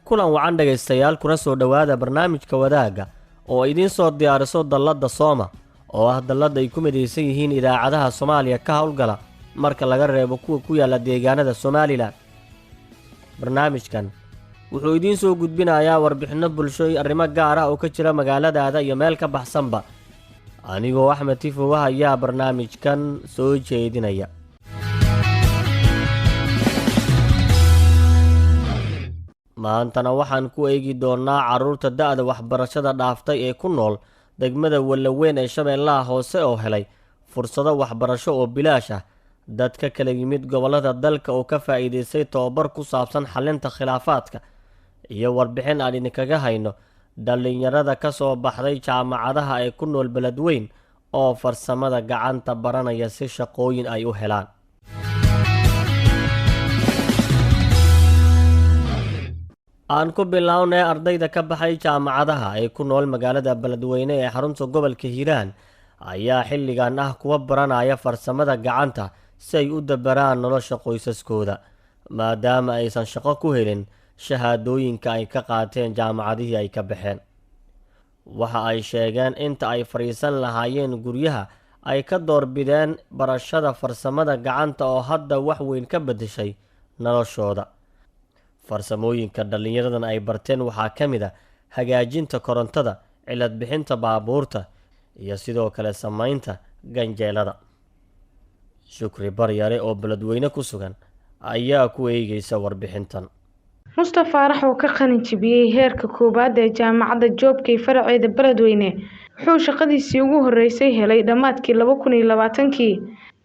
Kulan wacan dhegaystayaal, kuna soo dhowaada barnaamijka Wadaagga oo idiin soo diyaariso dalladda Sooma, oo ah dallad ay ku midaysan yihiin idaacadaha Soomaaliya ka howlgala, marka laga reebo kuwa ku yaalla deegaanada Somaliland. Barnaamijkan wuxuu idiin soo gudbinayaa warbixinno bulsho iyo arrimo gaar ah oo ka jira magaaladaada iyo meel ka baxsanba. Anigoo Axmed Tifowa ayaa barnaamijkan soo jeedinaya. Maantana waxaan ku eegi doonnaa carruurta da'da waxbarashada dhaaftay ee ku nool degmada Wallaweyn ee Shabeellaha Hoose oo helay fursado waxbarasho oo bilaash ah, dad ka kala yimid gobollada dalka oo ka faa'iidaystay tobabar ku saabsan xallinta khilaafaadka, iyo warbixin aan idinkaga hayno dhallinyarada ka soo baxday jaamacadaha ee ku nool Beledweyn oo farsamada gacanta baranaya si shaqooyin ay u helaan. Aan ku bilownay ardayda ka baxay jaamacadaha ee ku nool magaalada Beledweyne ee xarunta gobolka Hiiraan ayaa xilligan ah kuwa baranaya farsamada gacanta si ay u dabaraan nolosha qoysaskooda, maadaama aysan shaqo ku helin shahaadooyinka ay ka qaateen jaamacadihii ay ka baxeen. Waxa ay sheegeen inta ay fadhiisan lahaayeen guryaha ay ka doorbideen barashada farsamada gacanta oo hadda wax weyn ka beddeshay noloshooda. Farsamooyinka dhallinyaradan ay barteen waxaa ka mid ah hagaajinta korontada, cilad bixinta baabuurta iyo sidoo kale samaynta ganjeelada. Shukri Baryare oo Beledweyne ku sugan ayaa ku eegeysa warbixintan. Mustafa Faarax oo ka qalin jebiyey heerka koowaad ee jaamacadda Joobkay faraceeda Beledweyne wuxuu shaqadiisii ugu horeysay helay dhammaadkii 2020-kii,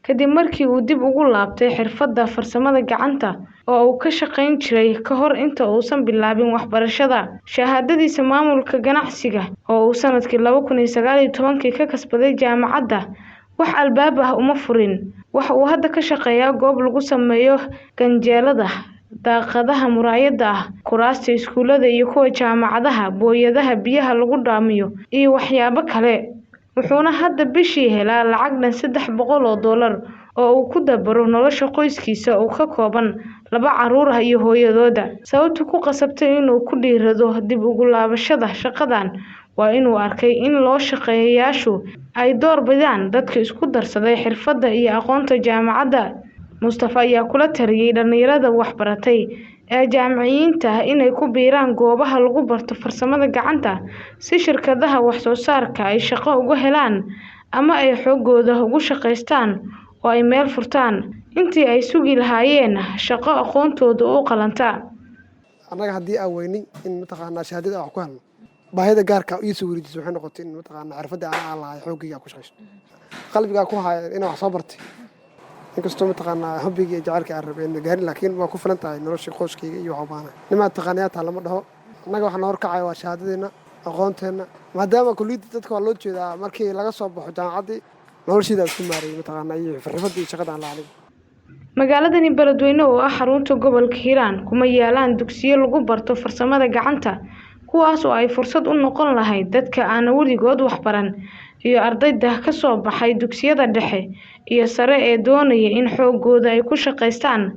kadib markii uu dib ugu laabtay xirfadda farsamada gacanta oo uu ka shaqayn jiray ka hor inta uusan bilaabin waxbarashada. Shahaadadiisa maamulka ganacsiga oo uu sanadkii 2019-kii ka kasbaday jaamacadda wax albaab ah uma furin. Waxa uu hadda ka shaqeeyaa goob lagu sameeyo ganjeelada, daaqadaha muraayadda ah, kuraasta iskuulada iyo kuwa jaamacadaha, booyadaha biyaha lagu dhaamiyo iyo waxyaabo kale. Wuxuuna hadda bishii helaa lacag dhan $300 oo uu ku dabaro nolosha qoyskiisa oo ka kooban laba carruur ah iyo hooyadooda. Sababta ku qasabtay inuu ku dhiirrado dib ugu laabashada shaqadan waa inuu arkay in loo shaqeeyayaashu ay door bidaan dadka isku darsaday xirfadda iyo aqoonta jaamacadda. Mustafa ayaa kula taliyay dhallinyarada waxbaratay ee jaamiciyiinta ah inay ku biiraan goobaha lagu barto farsamada gacanta si shirkadaha wax soo saarka ay shaqo uga helaan ama ay xooggooda ugu shaqaystaan oo ay meel furtaan intii ay sugi lahaayeen shaqo aqoontooda u qalanta. Annaga haddii aan weynay in mataqaanaa shahaadada aan wax ku helno, baahida gaarka ii soo wareejisay waxay noqotay in mataqaanaa xirfadda aan lahay xooggayga aan ku shaqaysto, qalbigaa ku haya inaan wax soo bartay, inkastoo mataqaanaa hobbiga iyo jacaylka aan rabay in gaarin, laakiin waa ku filan tahay nolosha qoyskayga iyo waxa u baahanahay. Nimaa taqaaniyaa taa lama dhaho. Annaga waxaa noo horkacaya waa shahaadadeenna, aqoonteenna, maadaama kulliyadda dadka waa loo jeedaa markii laga soo baxo jaamacaddii noloshiida isku maareeyay mataqaanaa iyo xirfadda iyo shaqada aan lahaa. Magaaladani Beledweyne oo ah xarunta gobolka Hiiraan kuma yaalaan dugsiyo lagu barto farsamada gacanta, kuwaas oo ay fursad u noqon lahayd dadka aan weligood waxbaran iyo ardayda ka soo baxay dugsiyada dhexe iyo sare ee doonaya in xooggooda ay ku shaqaystaan.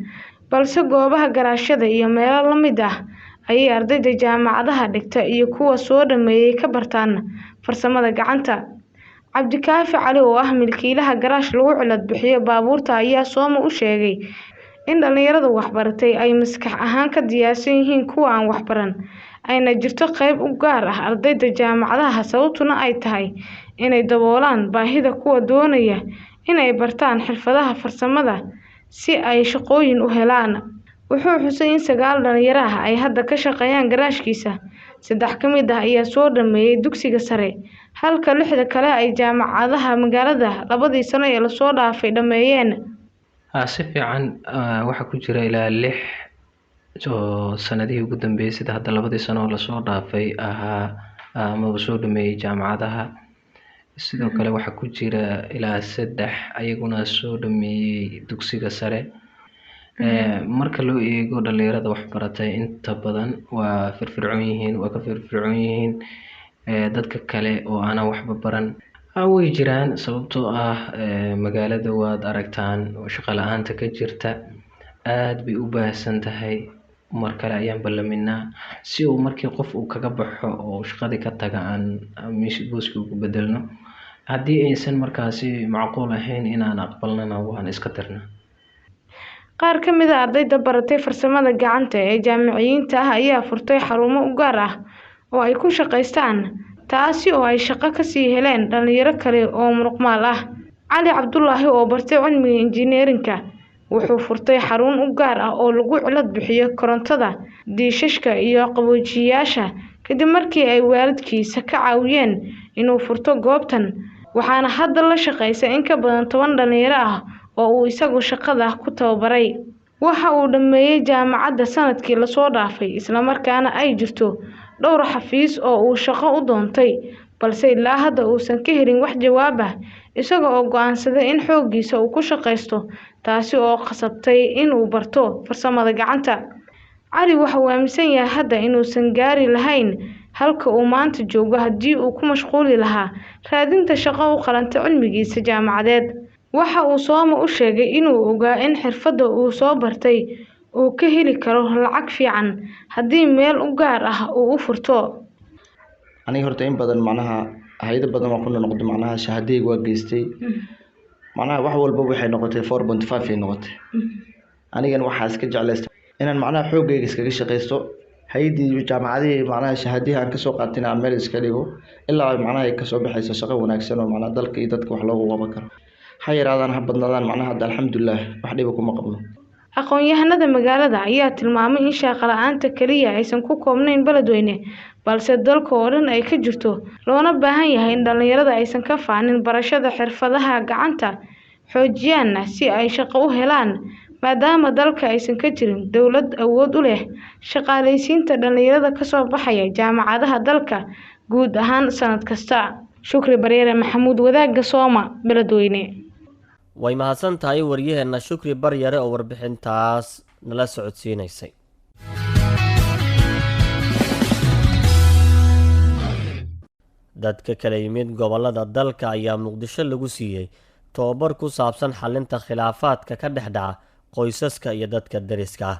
Balse goobaha garaashyada iyo meelo la mid ah ayay ardayda jaamacadaha dhigta iyo kuwa soo dhameeyay ka bartaan farsamada gacanta. Cabdikaafi Cali oo ah milkiilaha garaash lagu cilad bixiyo baabuurta ayaa Sooma u sheegay in dhallinyarada waxbaratay ay maskax ahaan ka diyaarsan yihiin kuwa aan waxbaran, ayna jirto qayb u gaar ah ardayda jaamacadaha, sababtuna ay tahay inay daboolaan baahida kuwa doonaya in ay bartaan xirfadaha farsamada si ay shaqooyin u helaan. Wuxuu xusay in 9 dhalinyaro ah ay hadda ka shaqeeyaan garaashkiisa, 3 ka mid ah ayaa soo dhameeyay dugsiga sare, halka 6 kale ay jaamacadaha magaalada labadii sano ee lasoo dhaafay dhameeyeen. Si fiican, waxaa ku jira ilaa 6 oo sanadihii ugu dambeeyay, sida hadda labadii sano oo lasoo dhaafay ahaa amaba soo dhameeyay jaamacadaha. Sidoo kale waxaa ku jira ilaa 3 ayaguna soo dhameeyay dugsiga sare. Marka loo eego dhalinyarada waxbaratay, inta badan waa firfircoon yihiin, waa ka firfircoon yihiin dadka kale oo aanan waxba baran. Way jiraan, sababtoo ah magaalada waad aragtaan shaqo la'aanta ka jirta aad bay u baahsan tahay. Mar kale ayaan ballaminaa si uu markii qof uu kaga baxo oo shaqadii ka taga aan meesha booskii ugu bedelno. Haddii aysan markaasi macquul ahayn inaan aqbalnana, waan iska tirnaa. Qaar ka mid ah ardayda baratay farsamada gacanta ee jaamiciyiinta ah ayaa furtay xarumo u gaar ah oo ay ku shaqaystaan, taasi oo ay shaqo ka sii heleen dhalinyaro kale oo muruqmaal ah. Cali Cabdulaahi oo bartay cilmiga injineerinka wuxuu furtay xarun u gaar ah oo lagu cilad bixiyo korontada, diishashka iyo qaboojiyeyaasha, kadib markii ay waalidkiisa ka caawiyeen inuu furto goobtan, waxaana hadda la shaqeysa in ka badan 10 dhalinyaro ah oo uu isagu shaqada ku tababaray. Waxa uu dhammeeyay jaamacadda sanadkii lasoo dhaafay, islamarkaana ay jirto dhowr xafiis oo uu shaqo u doontay, balse ilaa hadda uusan ka helin wax jawaab ah, isaga oo go'aansaday in xooggiisa uu ku shaqaysto, taasi oo qasabtay inuu barto farsamada gacanta. Cali waxa uu aaminsan yahay hadda inuusan gaari lahayn halka uu maanta joogo haddii uu ku mashquuli lahaa raadinta shaqo u qalanta cilmigiisa jaamacadeed. Waxa uu Sooma u sheegay inuu ogaa in xirfadda uu soo bartay uu ka heli karo lacag fiican haddii meel u gaar ah uu u furto. Aniga horta in badan macnaha hay'ado badan waan ku noqday, macnaha shahaadayga waa geystay, macnaha wax walba waxay noqotay 4.5 ay noqotay. Anigana waxaa iska jeclaystay inaan macnaha xooggayga iskaga shaqaysto, hay-addii jaamacadihii macnaha shahaadihii aan kasoo qaatayna aan meel iska dhigo ilaa macnaha ay kasoo baxayso shaqo wanaagsan oo macnaha dalka iyo dadka wax loogu qaban karo. Ha yaraadaan, ha badnaadaan, macnaha hadda alxamdulilah wax dhiba kuma qabno. Aqoon-yahanada magaalada ayaa tilmaamay in shaqo la'aanta kaliya aysan ku koobnayn Beledweyne, balse dalka oo dhan ay ka jirto, loona baahan yahay in dhalinyarada aysan ka faanin barashada xirfadaha gacanta, xoojiyaanna si ay shaqo u helaan, maadaama dalka aysan ka jirin dowlad awood u leh shaqaaleysiinta dhalinyarada kasoo baxaya jaamacadaha dalka guud ahaan sanad kasta. Shukri Bareere Maxamuud, Wadaagga Sooma, Beledweyne. Way mahadsan tahay waryaheena Shukri Baryare oo warbixintaas nala socodsiinaysay. Dadka kala yimid gobollada dalka ayaa Muqdisho lagu siiyey tababar ku saabsan xalinta khilaafaadka ka dhex dhaca qoysaska iyo dadka deriska ah,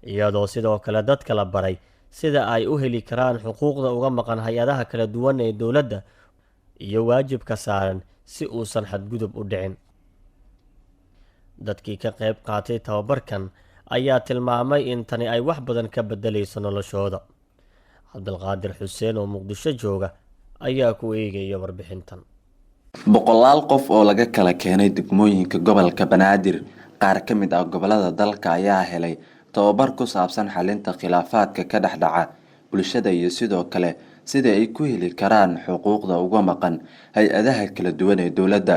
iyadoo sidoo kale dadka la baray sida ay u heli karaan xuquuqda uga maqan hay-adaha kala duwan ee dowladda iyo waajibka saaran si uusan xadgudub u dhicin. Dadkii ka qayb qaatay tababarkan ayaa tilmaamay in tani ay wax badan ka beddelayso noloshooda. Cabdulqaadir Xuseen oo Muqdisho jooga ayaa ku eegaya warbixintan. Boqolaal qof oo laga kala keenay degmooyinka gobolka Banaadir, qaar ka mid ah gobolada dalka, ayaa helay tababar ku saabsan xalinta khilaafaadka ka dhex dhaca bulshada iyo sidoo kale sida ay ku heli karaan xuquuqda uga maqan hay-adaha kala duwan ee dowladda.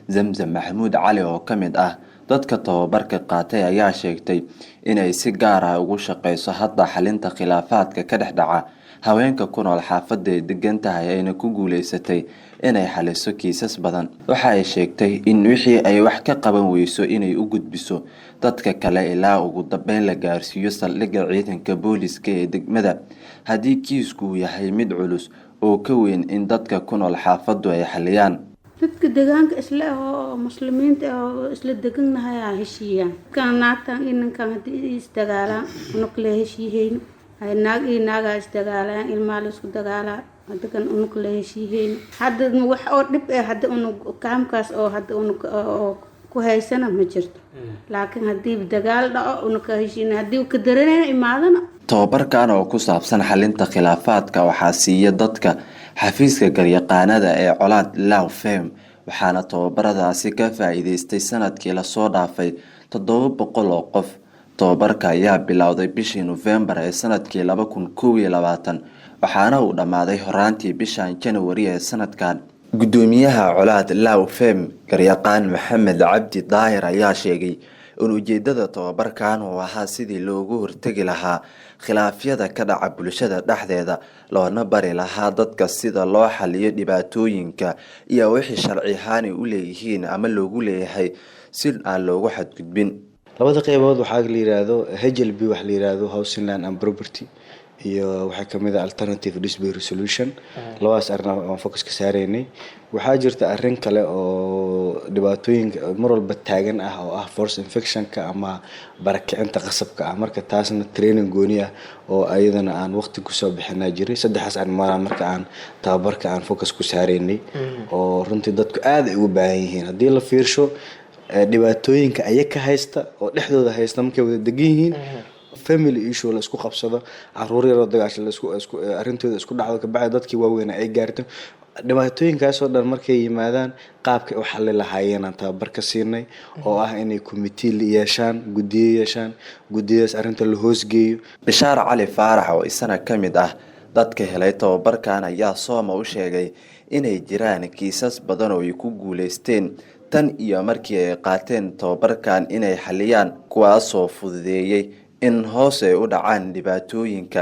Zamzam Maxamuud Cali oo ka mid ah dadka tababarka qaatay ayaa sheegtay inay si gaar ah ugu shaqeyso hadda xalinta khilaafaadka ka dhex dhaca haweenka ku nool xaafadda ay degan tahay, ayna ku guuleysatay inay xaliso kiisas badan. Waxa ay sheegtay in wixii ay wax ka qaban weyso inay u gudbiso dadka kale ilaa ugu dambeyn la gaarsiiyo saldhigga ciidanka booliska ee degmada, haddii kiisku uu yahay mid culus oo ka weyn in dadka ku nool xaafaddu ay xaliyaan. Dadka deegaanka isla ah oo muslimiinta ah oo isla degannahay aa heshiiyaan. Kan naagtan iyo ninkan haddii isdagaalaan, unug la heshiihayno. Hay naag iyo naagaa isdagaalaan, ilmaa la isku dagaalaa, hadda kan unug la heshiihayno. Hadda wax oo dhib eh hadda unug kaamkaas oo hadda unug oo ku haysana ma jirto, laakiin haddii dagaal dhaco unug ka heshiina, haddii ka daranayna imaadana. Tababarkan oo ku saabsan xalinta khilaafaadka waxaa siiya dadka xafiiska garyaqaanada ee Colaad Law Firm, waxaana tababaradaasi ka faa-iideystay sanadkii lasoo dhaafay 700 oo qof. Tababarka ayaa bilowday bishii Nofembar ee sanadkii 2021, waxaana uu dhammaaday horaantii bishan Janawari ee sanadkan. Gudoomiyaha Colaad Law Firm, garyaqaan Maxamed Cabdi Daahir, ayaa sheegay in ujeedada tababarkan uu ahaa sidii loogu hortegi lahaa khilaafyada ka dhaca bulshada dhexdeeda, loona bari lahaa dadka sida loo xaliyo dhibaatooyinka iyo wixii sharci ahaan ay u leeyihiin ama loogu leeyahay si aan loogu xadgudbin. Labada qeybood waxaa la yiraahdo HLP, wax la yiraahdo housing, land and property, Iyo waxaa kamid ah alternative dispute resolution. Labadaas arrin aan focus ka saareynay. Waxaa jirta arrin kale oo dhibaatooyinka mar walba taagan ah, oo ah forced evictionka ama barakicinta qasabka ah. Marka taasna training gooni ah oo ayadana aan waqti kusoo bixinaa jiray. Saddexdaas arrin marka aan tababarka aan focus ku saareynay, oo runtii dadku aad ay ugu baahan yihiin haddii la fiirsho dhibaatooyinka ayaga haysta oo dhexdooda haysta markay wada degan yihiin, family issue la isku qabsado, caruur yaroo dagaasha la isku isku arrintooda isku dhacdo, kabacdi dadkii waaweyn ay gaarto. Dhibaatooyinkaasoo dhan markay yimaadaan, qaabkay u xali lahaayeen aan tababar ka siinay, oo ah inay committee yeeshaan, guddiyo yeeshaan, guddiyadaas arrinta la hoosgeeyo. Bishaar Cali Faarax, oo isana ka mid ah dadka helay tababarkan, ayaa Sooma u sheegay inay jiraan kiisas badan oo ay ku guuleysteen tan iyo markii ay qaateen tababarkan inay xaliyaan, kuwaasoo fududeeyey in hoos ay u dhacaan dhibaatooyinka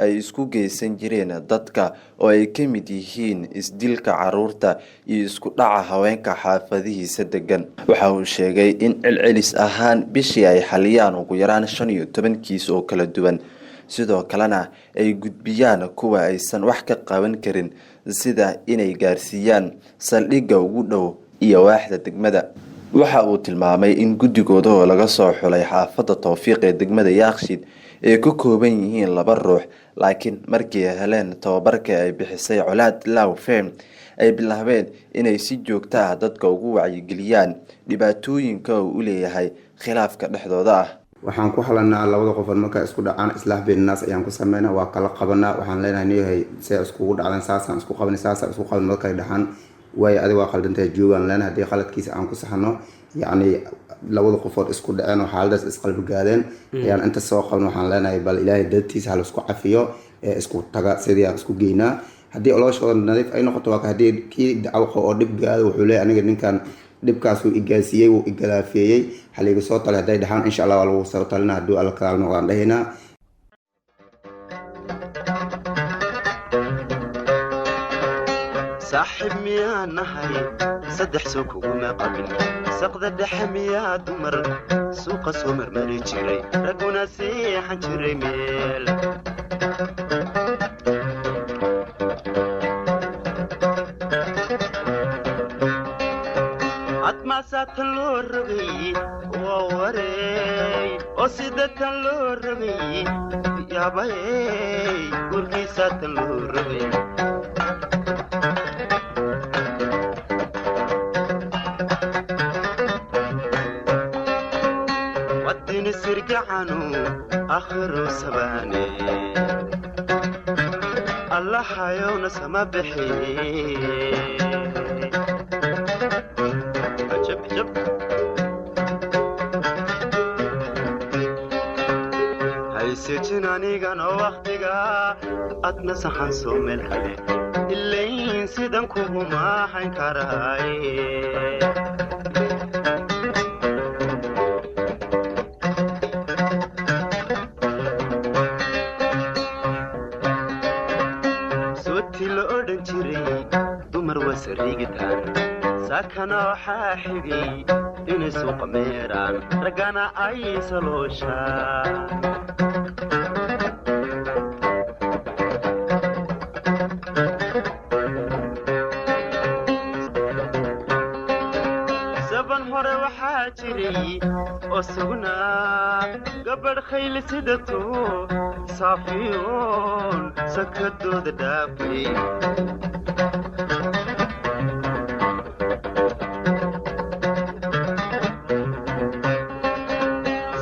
ay isku geysan jireen dadka, oo ay ka mid yihiin isdilka caruurta iyo isku dhaca haweenka xaafadihiisa degan. Waxa uu sheegay in celcelis ahaan bishii ay xaliyaan ugu yaraan 15 kiis oo kala duwan, sidoo kalena ay gudbiyaan kuwa aysan wax ka qaban karin, sida inay gaarsiiyaan saldhigga ugu dhow iyo waaxda degmada. Waxa uu tilmaamay in guddigooda oo laga soo xulay xaafadda Towfiiq ee degmada Yaaqshiid ay ka kooban yihiin laba ruux, laakiin markii ay heleen tababarka ay bixisay Colaad Law Firm, ay bilaabeen inay si joogto ah dadka ugu wacyigeliyaan dhibaatooyinka uu u leeyahay khilaafka dhexdooda ah. Waxaan ku xalanaa labada qofood markaa isku dhacaan, islaax bayn naas ayaan ku sameynaa. Waa kala qabanaa. Waxaan leenahay, niyahay, see iskugu dhacdan? Saasaan isku qabanay, saasaan isku qaban. Markay dhaxaan, waayo, adiga waa qaldantahay, joogaan leenahay. Haddii qaladkiisa aan ku saxno, yacni labada qofood isku dhaceen oo xaaladaas isqalbigaadeen ayaan inta soo qaban, waxaan leenahay, bal Ilaahay dartiisa ha laisku cafiyo ee isku taga. Sidii aan isku geynaa. Haddii olooshooda nadiif ay noqoto, waa haddii kii dacwo qabo oo dhib gaado, wuxuu leeyahay, aniga ninkan dhibkaasuu igaasiiyey, wuu igalaafeeyey, haliiga soo talay. Hadday dhahaan, insha Allah waa lagu soo talina, hadduu Alla kalaal noqdaan dhahaynaa. Saaxiib miyaa nahay? Saddex soo kuguma qabin. Saqda dhexe miyaa dumar suuqa soo marmari jiray, ragguna seexan jiray meel? Admaasaatan loo rogay, waa wareey, oo sidatan loo rogay, yaabayey, gurgiisaatan loo rogay. Wadini sirgacanu akhiru sabaane, Allahayowna sama bixi. Ajab ajab. Haysejin anigana wakhtiga adna saxan soo meel kale ilayn sidan kuguma hayn karaay. Sooti la odhan jiray dumar waa sariigitaan, saakana waxaa xigay inay suuqa meeraan, raggana ay salooshaan. Saban hore waxaa jiray oo sugnaa gabadh khayli sidato saafiyoon sakadooda dhaafay.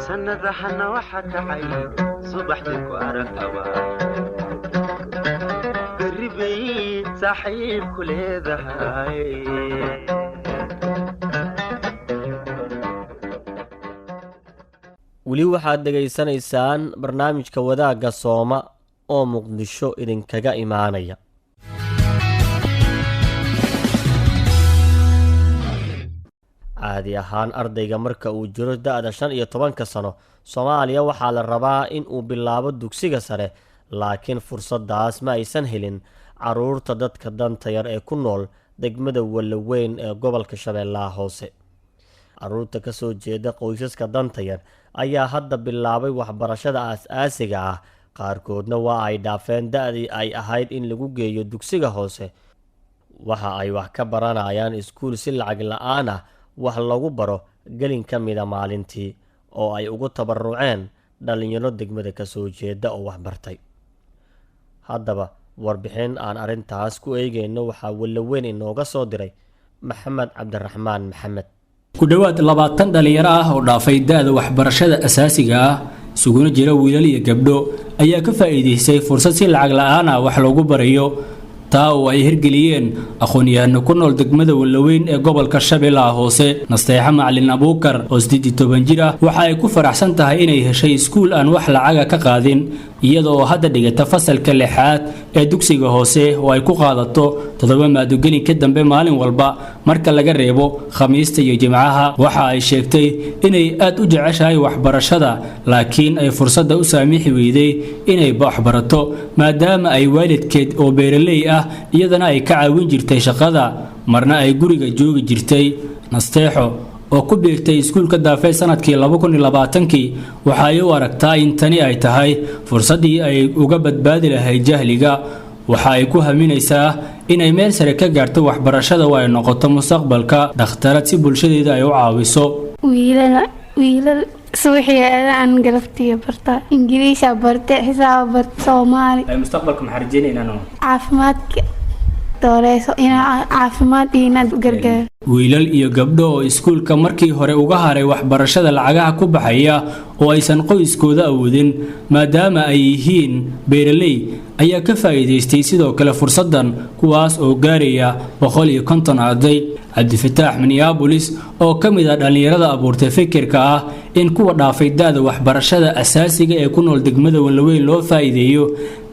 Sannadahana waxa kacay subaxdii ku aragtaba berri bay saaxiib ku leedahay. Weli waxaad dhegaysanaysaan barnaamijka Wadaagga Sooma oo Muqdisho idinkaga imaanaya. Caadi ahaan ardayga marka uu jiro da-da 15-ka sano Soomaaliya, waxaa la rabaa in uu bilaabo dugsiga sare, laakiin fursaddaas ma aysan helin caruurta dadka danta yar ee ku nool degmada Wallaweyn ee gobolka Shabeellaha Hoose. Caruurta kasoo jeeda qoysaska danta yar ayaa hadda bilaabay waxbarashada aas-aasiga ah. Qaarkoodna waa ay dhaafeen da-dii ay ahayd in lagu geeyo dugsiga hoose. Waxa ay wax ka baranayaan iskuul si lacag la-aan ah wax lagu baro gelin ka mida maalintii, oo ay ugu tabaruceen dhallinyaro degmada kasoo jeeda oo wax bartay. Haddaba, warbixin aan arrintaas ku eegeyno waxaa Wallaweyn inooga soo diray Maxamed Cabdiraxmaan Maxamed. Ku dhowaad 20 dhallinyaro ah oo dhaafay da-da waxbarashada asaasiga ah, isuguna jira wiilal iyo gabdho, ayaa ka faa'iidaystay fursad si lacag la-aan ah wax loogu barayo, taa oo ay hirgeliyeen aqoon-yahano ku nool degmada Wallaweyn ee gobolka Shabeellaha Hoose. Nasteexa Macalin Abuukar oo 18 jir ah waxa ay ku faraxsan tahay inay heshay iskuul aan wax lacaga ka qaadin, iyada oo hadda dhigata fasalka lixaad ee dugsiga hoose oo ay ku qaadato toddoba maadogelin ka dambe maalin walba marka laga reebo Khamiista iyo Jimcaha. Waxa ay sheegtay inay aad u jeceshahay waxbarashada, laakiin ay fursadda u saamixi weyday inay waxbarato, maadaama ay waalidkeed oo beeraley ah iyadana ay ka caawin jirtay shaqada, marna ay guriga joogi jirtay. Nasteexo oo ku biirtay iskuulka Daafee sanadkii 2020-kii waxa ay u aragtaa in tani ay tahay fursaddii ay uga badbaadi lahayd jahliga. Waxa ay ku haminaysaa inay meel sare ka gaarto waxbarashada oo ay noqoto mustaqbalka dhakhtarad si bulshadeeda ay u caawiso. Wiilal subaxii aan galabtiga bartaa, Ingiriisha barte, xisaaba barte, Soomaali. Mustaqbalka maxaa rajeynaynaa? Caafimaadka dooreyso, inaa caafimaad iyo inaad gargaar. Wiilal iyo gabdho oo iskuulka markii hore uga haray waxbarashada lacagaha ku baxaya oo aysan qoyskooda awoodin, maadaama ay yihiin beeraley, ayaa ka faa'iidaystay sidoo kale fursaddan, kuwaas oo gaaraya 150 arday. Cabdifataax Minneabolis oo ka mid ah dhallinyarada abuurtay fikirka ah in kuwa dhaafay da-da waxbarashada asaasiga ee ku nool degmada Wallaweyn loo faa'iideeyo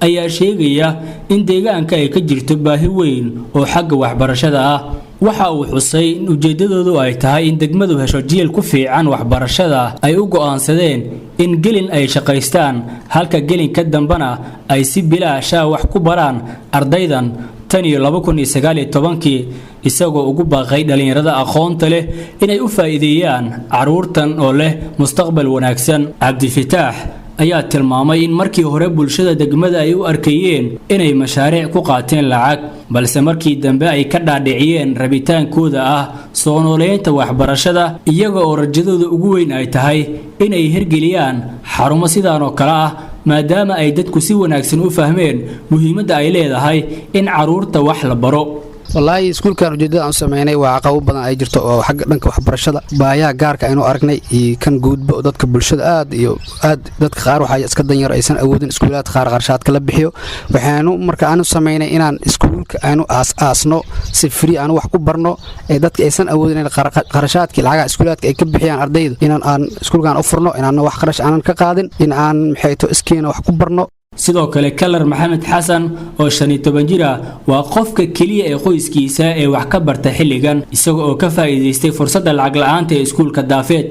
ayaa sheegaya in deegaanka ay ka jirto baahi weyn oo xagga waxbarashada ah. Waxa uu xusay in ujeeddadoodu ay tahay in degmadu hesho jiil ku fiican waxbarashada. Ay u go'aansadeen in gelin ay shaqaystaan, halka gelinka dambena ay si bilaasha wax ku baraan ardaydan tan iyo 2019-kii, isagoo ugu baaqay dhallinyarada aqoonta leh inay u faa'iideeyaan carruurtan oo leh mustaqbal wanaagsan. Cabdifataax ayaa tilmaamay in markii hore bulshada degmada ay u arkayeen inay mashaariic ku qaateen lacag, balse markii dambe ay ka dhaadhiciyeen rabitaankooda ah soo nooleynta waxbarashada, iyaga oo rajadooda ugu weyn ay tahay inay hirgeliyaan xarumo sidaan oo kale ah, maadaama ay dadku si wanaagsan u fahmeen muhiimadda ay leedahay in carruurta wax la baro. Wallaahi, iskuulkan ujeedada aan u sameynay waa caqabo badan ay jirto oo xagga dhanka waxbarashada, baayaha gaarka aynu aragnay iyo kan guudba. Dadka bulshada aad iyo aad, dadka qaar waxaa iska danyar aysan awoodin iskuulaadka qaar qarshaadka la bixiyo. Waxaanu marka aanu sameynay inaan iskuulka aanu aas-aasno si free aanu wax ku barno ee dadka aysan awoodin in qarashaadkii lacagaha iskuulaadka ay ka bixiyaan ardaydu, inaan aan iskuulkan u furno, inaan wax qarash aanan ka qaadin, in aan maxayto iskeena wax ku barno. Sidoo kale, Kalar Maxamed Xasan oo 15 jir ah waa qofka keliya ee qoyskiisa ee wax ka barta xilligan, isaga oo ka faa'iidaystay fursadda lacag la'aanta ee iskuulka Daafeed.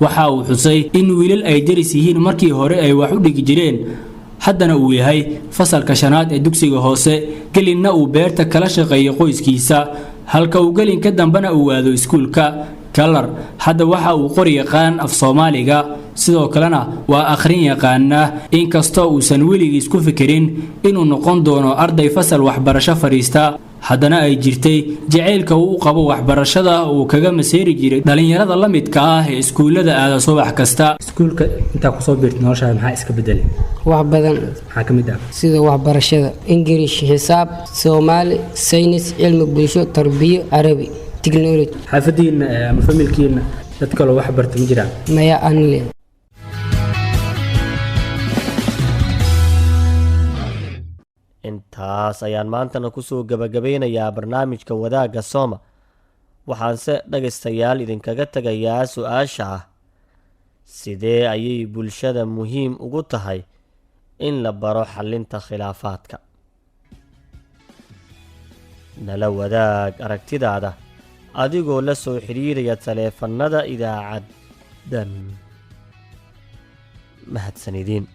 Waxa uu xusay in wiilal ay deris yihiin markii hore ay wax u dhigi jireen, haddana uu yahay fasalka shanaad ee dugsiga hoose, gelinna uu beerta kala shaqeeyo qoyskiisa, halka uu gelinka dambena uu aado iskuulka. Kalar hadda waxa uu qori yaqaan af Soomaaliga, sidoo kalena waa akhrin yaqaanaa, inkastoo uusan weligiis ku fikirin inuu noqon doono arday fasal waxbarasho fadhiista, haddana ay jirtay jacaylka uu u qabo waxbarashada uu kaga maseeri jiray dhallinyarada la midka ah ee iskuullada aada subax kasta. Iskuulka intaa kusoo biirtay, noloshaada maxaa iska bedelay? Wax badan. Maxaa ka mid ah? Sida waxbarashada, Ingiriish, xisaab, Soomaali, saynis, cilmi bulsho, tarbiyo, Carabi, technology. Xaafadiina ama familkiina dad kaloo wax barta ma jiraan? Maya, anle. Intaas ayaan maantana kusoo gabagabeynayaa barnaamijka Wadaagga Sooma. Waxaanse dhagaystayaal idinkaga tegayaa su-aasha ah: sidee ayay bulshada muhiim ugu tahay in la baro xallinta khilaafaadka? Nala wadaag aragtidaada adigoo la soo xidhiiraya taleefannada idaacaddan. Mahadsanidin.